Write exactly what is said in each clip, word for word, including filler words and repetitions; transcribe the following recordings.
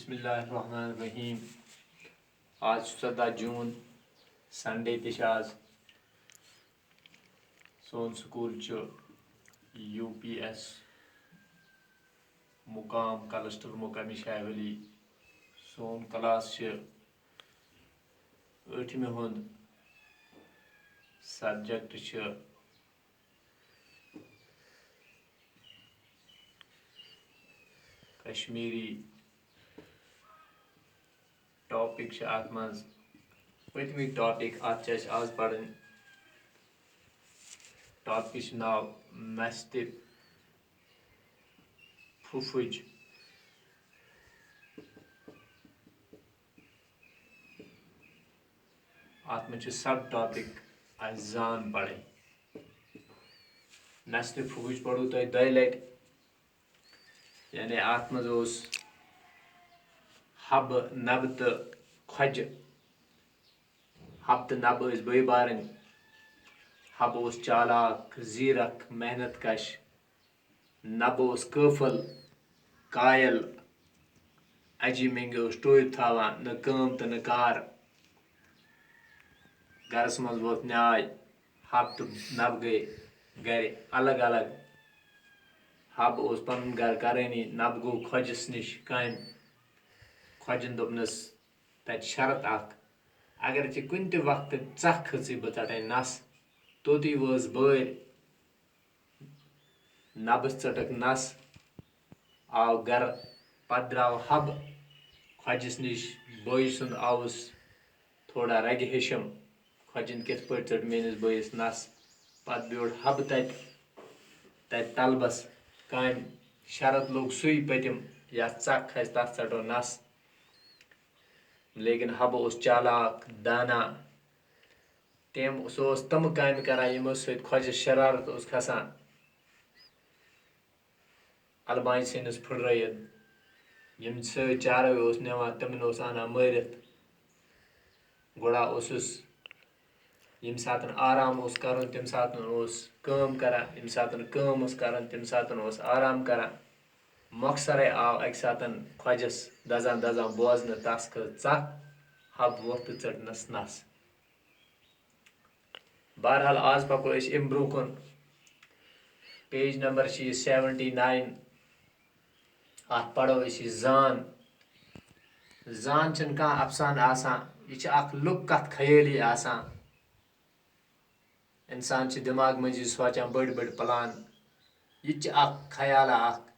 بسم اللہ الرحمن الرحیم۔ آز چھُ ژۄداہ جوٗن، سنڈے تہِ چھِ آز۔ سون سکوٗل چھُ یو پی ایس مقام کلسٹر مقامی شاہ ولی۔ سون کلاس چھُ ٲٹھمہِ ہُنٛد۔ سبجیکٹ چھُ کشمیری۔ ٹاپک چھِ اتھ منٛز پٔتمہِ ٹاپک، اتھ چھِ اسہِ آز پرٕنۍ۔ ٹاپکس چھُ ناو نستہِ پھُپھٕج۔ اتھ منٛز چھِ سب ٹاپک اسہِ زان پرٕنۍ۔ نستہِ پھُپھٕج پرو تۄہہِ دۄیہِ لٹہِ۔ یعنی اتھ منٛز اوس حبہٕ، نبہٕ تہٕ کھۄجہِ۔ حبہٕ تہٕ نبہٕ ٲسۍ بٲے بارٕنۍ۔ حبہٕ اوس چالاک، زیرک، محنت کش۔ نبہٕ اوس قٲفل، قایل، اجی منگہِ اوس ٹوپۍ تھاوان، نہ کٲم تہٕ نہ کار۔ گرس منٛز ووت نیاے۔ حب تہٕ نبہٕ گٔے گرِ الگ الگ۔ حب اوس پنُن گرٕ کرٲنی، نبہٕ گوٚو کھۄجس نِش کامہِ۔ کھۄجن دوٚپنس تتہِ شرط اکھ، اگر ژےٚ کُنہِ تہِ وقتہٕ ژکھ کھٔژٕے، بہٕ ژٹے نس۔ توٚتُے وٲژ بٲرۍ۔ نبس ژٔٹٕکھ نس، آو گرٕ۔ پتہٕ درٛاو حب کھۄجس نِش۔ بٲے سُنٛد آوُس تھوڑا رگہِ ہیٚشم، کھۄجن کِتھ پٲٹھۍ ژٔٹ میٲنِس بٲیِس نس۔ پتہٕ بیوٗٹھ حب تتہِ، تتہِ طلبس کامہِ۔ شرط لوٚگ سُے پٔتِم، یتھ ژکھ کھسہِ تتھ ژٹو نس۔ لیکن حب اوس چالاک، دانا۔ تٔمۍ، سُہ اوس تِم کامہِ کران، یِمو سۭتۍ خۄجس شرارت اوس کھسان۔ البانہِ سِنِس پھُٹرٲیِتھ، یِم سۭتۍ چاروٲے اوس نِوان، تِمن اوس انان مٲرِتھ۔ گوڑا اوسُس، ییٚمہِ ساتن آرام اوس کرُن، تَمہِ ساتن اوس کٲم کران، ییٚمہِ ساتن کٲم اوس کران، تَمہِ ساتن اوس آرام کران۔ مۄخصرے آو اَکہِ ساتن خۄجس دزان دزان بوزنہٕ، تس کھٔژ ژکھ، حب ووٚتھ تہٕ ژٔٹنس نس۔ بہرحال، آز پکو أسۍ اَمہِ برٛونٛہہ کُن۔ پیج نمبر چھِ یہِ سیونٹی ناین۔ اتھ پرو أسۍ یہِ زان۔ زان چھنہٕ کانٛہہ افسانہٕ آسان، یہِ چھِ اکھ لُکھ کتھ، خیٲلی آسان۔ انسان چھِ دٮ۪ماغ منٛز یہِ سونٛچان، بٔڑۍ بٔڑۍ پلان۔ یہِ تہِ چھِ اکھ خیالہ اکھ۔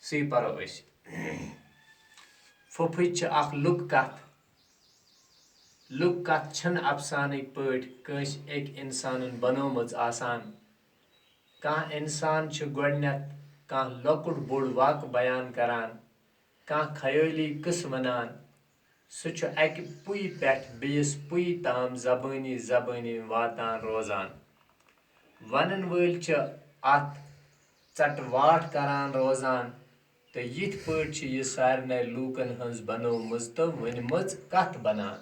سُے پرو أسۍ۔ پھُپھٕج چھِ اکھ لُکھ کتھ۔ لُکھ کتھ چھنہٕ افسانٕکۍ پٲٹھۍ کٲنٛسہِ أکۍ انسانن بنٲومٕژ آسان۔ کانٛہہ انسان چھُ گۄڈٕنیتھ کانٛہہ لۄکُٹ بوٚڑ واقعہٕ بیان کران، کانٛہہ خیٲلی قصہٕ ونان۔ سُہ چھُ اکہِ پُیہِ پٮ۪ٹھ بیٚیِس پُیہِ تام زبٲنی زبٲنی واتان روزان۔ ونن وٲلۍ چھِ اتھ ژٹہٕ واٹھ کران روزان، تہٕ یِتھ پٲٹھۍ چھِ یہِ سارنٕے لوٗکن ہٕنٛز بنٲومٕژ تہٕ ؤنمٕژ کتھ بنان۔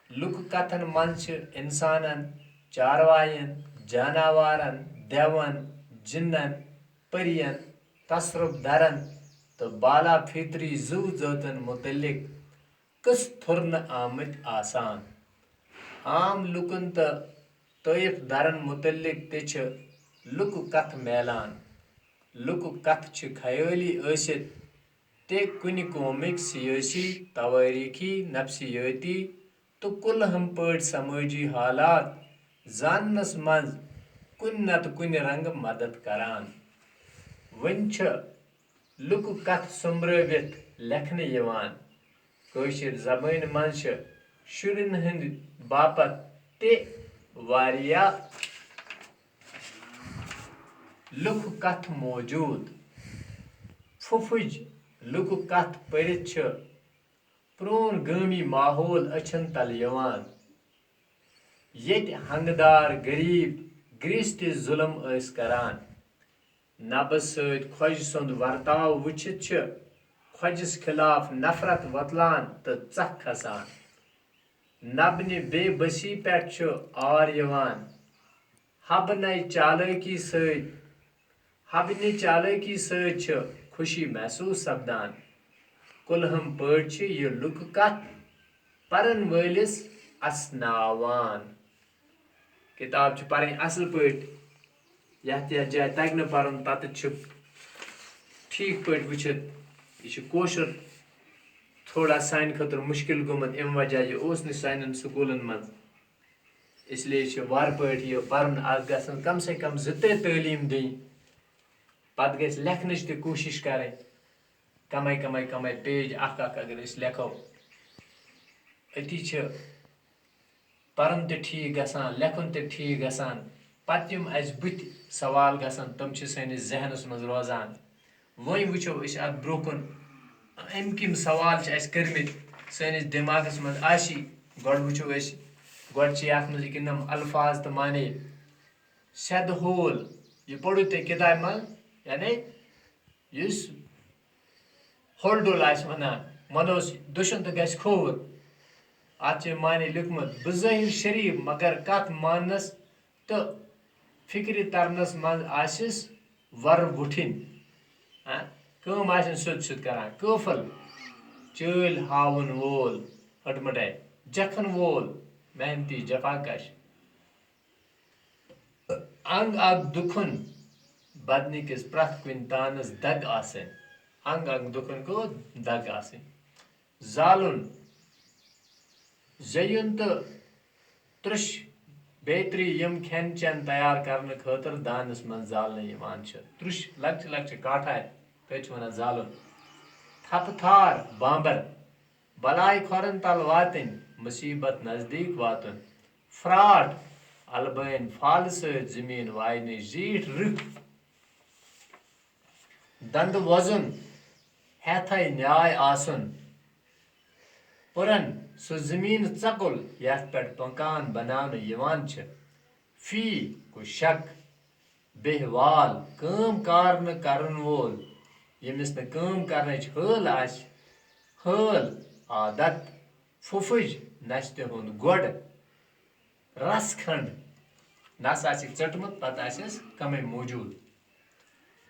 لُکہٕ کتھن منٛز چھِ انسانن، چارواین، جاناوارن، دیون، جِنن، پٔرین، تصرف درن تہٕ بالا فطری زُو ذٲژن مُتعلق قٕصہٕ تھُرنہٕ آمٕتۍ آسان۔ عام لُکن تہٕ طٲیف درن مُتعلق تہِ چھِ لُکہٕ کتھٕ میلان۔ لُکہٕ کتھٕ چھِ خیٲلی ٲسِتھ تہِ کُنہِ قومٕکۍ سیٲسی، توٲریٖخی، نفسیٲتی تہٕ کُلہم پٲٹھۍ سمٲجی حالات زاننس منٛز کُنہِ نتہٕ کُنہِ رنگہٕ مدد کران۔ وۄنۍ چھِ لُکہٕ کتھٕ سوٚمبرٲوِتھ لیکھنہٕ یِوان۔ کٲشِر زبٲنۍ منٛز چھِ شُرٮ۪ن ہٕنٛدِ باپتھ تہِ واریاہ لُکہٕ کتھٕ موجود۔ پھُپھٕج لُکہٕ کتھٕ پٔرِتھ چھِ پرٛون گٲمی ماحول أچھن تل یِوان، ییٚتہِ ہنگہٕ دار غریب گرٛیستۍ ظُلم ٲسۍ کران۔ نبہٕ سۭتۍ خۄجہِ سُنٛد ورتاو وٕچھِتھ چھِ خۄجس خلاف نفرت وۄتلان تہٕ ژکھ کھسان۔ نبنہِ بے بسی پٮ۪ٹھ چھُ عار یِوان۔ حبنَے چالٲکی سۭتۍ، حبنہِ چالٲکی سۭتۍ چھِ خوشی محسوس سپدان۔ کُلہم پٲٹھۍ چھِ یہِ لُکہٕ کتھ پرن وٲلِس اسناوان۔ کِتاب چھِ پرٕنۍ اصل پٲٹھۍ، یتھ یتھ جایہِ تگہِ نہٕ پرُن، تتٮ۪تھ چھُ ٹھیٖک پٲٹھۍ وٕچھِتھ۔ یہِ چھُ کٲشُر تھوڑا سانہِ خٲطرٕ مُشکِل گوٚمُت، امہِ وجہ یہِ اوس نہٕ سانٮ۪ن سکوٗلن منٛز۔ اس لیے چھِ وارٕ پٲٹھۍ یہِ پرُن اکھ گژھان، کم سے کم زٕ ترٛےٚ تعلیٖم دِنۍ۔ پتہٕ گژھِ لیکھنٕچ تہِ کوٗشِش کرٕنۍ، کمے کمے کمے پیج اکھ اکھ اگر أسۍ لیکھو، أتی چھِ پرُن تہِ ٹھیٖک گژھان، لیکھُن تہِ ٹھیٖک گژھان۔ پتہٕ یِم اسہِ بٕتھِ سوال گژھن، تِم چھِ سٲنِس ذہنس منٛز روزان۔ وۄنۍ وٕچھو أسۍ اتھ برونٛہہ کُن، امہِ کِم سوال چھِ اسہِ کٔرمٕتۍ سٲنِس دٮ۪ماغس منٛز آسی۔ گۄڈٕ وٕچھو أسۍ، گۄڈٕ چھِ یتھ منٛز یہِ کِنہٕ یِم الفاظ تہٕ معنی۔ سیٚدٕ ہول، یہِ پوٚرُو تۄہہِ کِتابہِ منٛز، یعنی یُس ہول ڈول آسہِ ونان، ونوس دٔچھُن تہٕ گژھِ کھووُر۔ اتھ چھِ معنی لیوٗکھمُت، بظٲہر شریف، مگر کتھ ماننس تہٕ فکرِ ترنس منٛز آسٮ۪س ور وُٹھِنۍ۔ ہاں، کٲم آسن سیوٚد سیوٚد کران۔ قٲفل، چٲلۍ ہاوُن وول، ہٹمٹے، جکھن وول، محنتی، جفاکش۔ انگ اکھ دُکھُن، بدنہٕ کِس پرٛٮ۪تھ کُنہِ تانس دگ آسٕنۍ۔ انگ اکھ دُکھُن گوٚو دگ آسٕنۍ۔ زالُن، زیُن تہٕ ترٛش، بیترِ، یِم کھٮ۪ن چٮ۪ن تیار کرنہٕ خٲطرٕ دانس منٛز زالنہٕ یِوان چھِ۔ ترٛش، لۄکچہِ لۄکچہِ کاٹھارِ، تٔتھۍ چھِ ونان زالُن۔ تھپہٕ تھار، بامبر، بلاے کھۄرن تل واتٕنۍ، مصیبت نزدیٖک واتُن۔ فراٹ، البٲنۍ فالہٕ سۭتۍ زٔمیٖن واینٕچ زیٖٹھ رٕکھ۔ دندٕ وۄزُن، ہیتھے نیاے آسُن۔ پُرن، سُہ زٔمیٖن ژکُل یتھ پٮ۪ٹھ مکان بناونہٕ یِوان چھِ۔ فی، گوٚو شک۔ بیہہ وال، کٲم کار نہٕ کرن وول، ییٚمِس نہٕ کٲم کرنٕچ حٲل آسہِ۔ حٲل، عادت۔ پھُپھٕج، نستہِ ہُنٛد گۄڈ۔ رس کھنڈ، نس آسہِ ژٔٹمٕژ، پتہٕ آسٮ۪س کمٕے موجود۔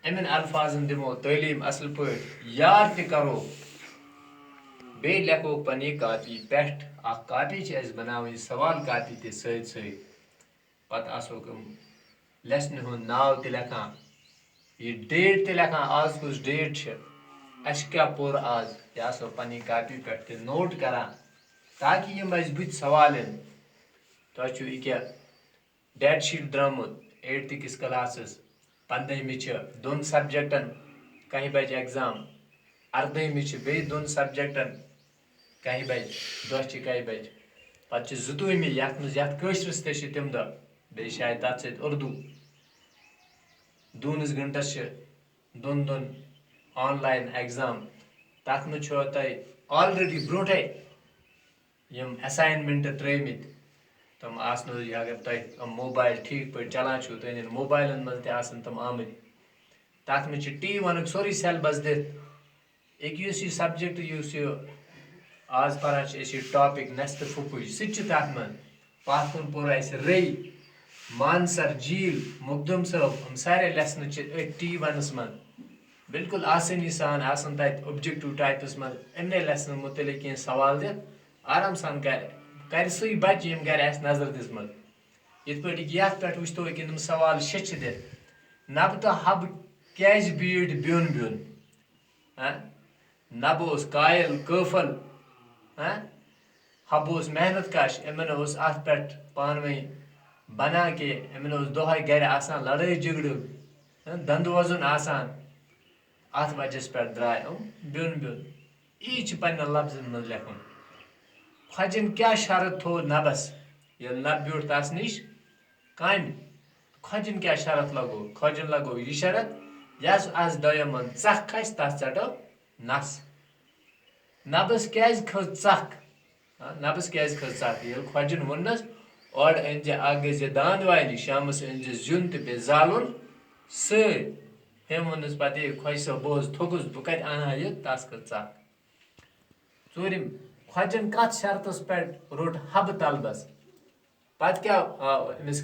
یِمن الفاظن دِمو تعلیٖم اصل پٲٹھۍ، یاد تہِ کرو۔ بیٚیہِ لیکھو پننہِ کاپی پٮ۪ٹھ۔ اکھ کاپی چھِ اَسہِ بناوٕنۍ، سوال کاپی تہِ سۭتۍ سۭتۍ۔ پتہٕ آسو کم لیسنہِ ہُنٛد ناو تہِ لیکھان، یہِ ڈیٹ تہِ لیکھان، آز کُس ڈیٹ چھِ، اَسہِ کیٛاہ پوٚر آز، یہِ آسو پننہِ کاپی پٮ۪ٹھ تہِ نوٹ کران، تاکہِ یِم اَسہِ بٕتھِ سوال یِن۔ تۄہہِ چھُ یہِ کیٛاہ ڈیٹ شیٖٹ درٛامُت ایٹتھٕ کِس کلاسَس، پنٛدہمہِ چھِ دۄن سبجیکٹن کَہہِ بجہِ ایگزام، اردہمہِ چھِ بیٚیہِ دۄن سبجیکٹن کَہہِ بجہِ، دۄہ چھِ کَہہِ بجہِ۔ پتہٕ چھِ زٕتووُہمہِ، یَتھ منٛز، یَتھ کٲشرِس تہِ چھِ تِم دۄہ، بیٚیہِ شاید تَتھ سۭتۍ اُردو۔ دوٗنِس گھنٹس چھِ دۄن دۄن آن لاین ایگزام۔ تَتھ منٛز چھُوا تۄہہِ آلریڈی برونٛٹھے یِم اساینمنٹ ترٲومٕتۍ، تِم آسنو، اگر تۄہہِ موبایل ٹھیٖک پٲٹھۍ چلان چھُو، تُہنٛدٮ۪ن موبایلن منٛز تہِ آسن تِم آمٕتۍ۔ تَتھ منٛز چھِ ٹی ونُک سورُے سیلبس دِتھ۔ أکہِ یُس یہِ سبجیکٹ، یُس یہِ آز پران چھِ أسۍ، یہِ ٹاپک نستہٕ پھُپھٕج، سُہ تہِ چھُ تَتھ منٛز۔ پَتھ کُن پوٚر اَسہِ رٔے، مانسر جھیٖل، مخدوم صٲب، یِم سارے لیسنہٕ چھِ أتھۍ ٹی ونس منٛز۔ بالکل آسٲنی سان آسن تَتہِ اوبجیکٹو ٹائپس منٛز یِمنٕے لیسنن مُتعلق کینٛہہ سوال دِتھ، آرام سان کرِ، کرِ سُے بچہِ، ییٚمۍ گرِ آسہِ نظر دِژمٕژ۔ یِتھ پٲٹھۍ یَتھ پٮ۪ٹھ وٕچھتو أکۍ یِم سوال شےٚ چھِ دِتھ، نبہٕ تہٕ حبہٕ کیازِ بیٖٹھۍ بیوٚن بیوٚن؟ ہاں؟ نبہٕ اوس قٲیِل، قٲفل، ہاں؟ حبہٕ اوس محنت کش، یِمن اوس اَتھ پٮ۪ٹھ پانہٕ ؤنۍ بنان کہِ یِمن اوس دۄہے گرِ آسان لڑٲے جھگڑٕ، ہاں؟ دندٕ وۄزُن آسان۔ اَتھ وجہس پٮ۪ٹھ درٛاے یِم بیوٚن بیوٚن۔ یی چھِ پننٮ۪ن لفظن منٛز لیکھُن۔ خۄجن کیٛاہ شرط تھوٚو نبس، ییٚلہِ نب بیوٗٹھ تس نِش کامہِ؟ خۄجن کیٛاہ شرط لگوو؟ خۄجن لگوو یہِ شرط، یس از دۄیو منٛز ژکھ کھسہِ، تس ژٹو نس۔ نبس کیٛازِ کھٔژ ژکھ؟ ہاں، نبس کیٛازِ کھٔژ ژکھ؟ ییٚلہِ خۄجن ووٚننس، اورٕ أنۍ زِ اکھ گٔے زِ داند واینہِ، شامس أنۍ زِ زیُن تہٕ بیٚیہِ زالُن سۭتۍ۔ أمۍ ووٚننس پتہٕ، "ہے خۄجہِ صٲب، بہٕ حظ تھوٚکُس، بہٕ کتہِ انہٕ ہا یہِ؟" تس کھٔژ ژکھ۔ ژوٗرِم، خۄجن کتھ شرطس پٮ۪ٹھ روٚٹ حبہٕ طلبس؟ پتہٕ کیٛاہ آو أمِس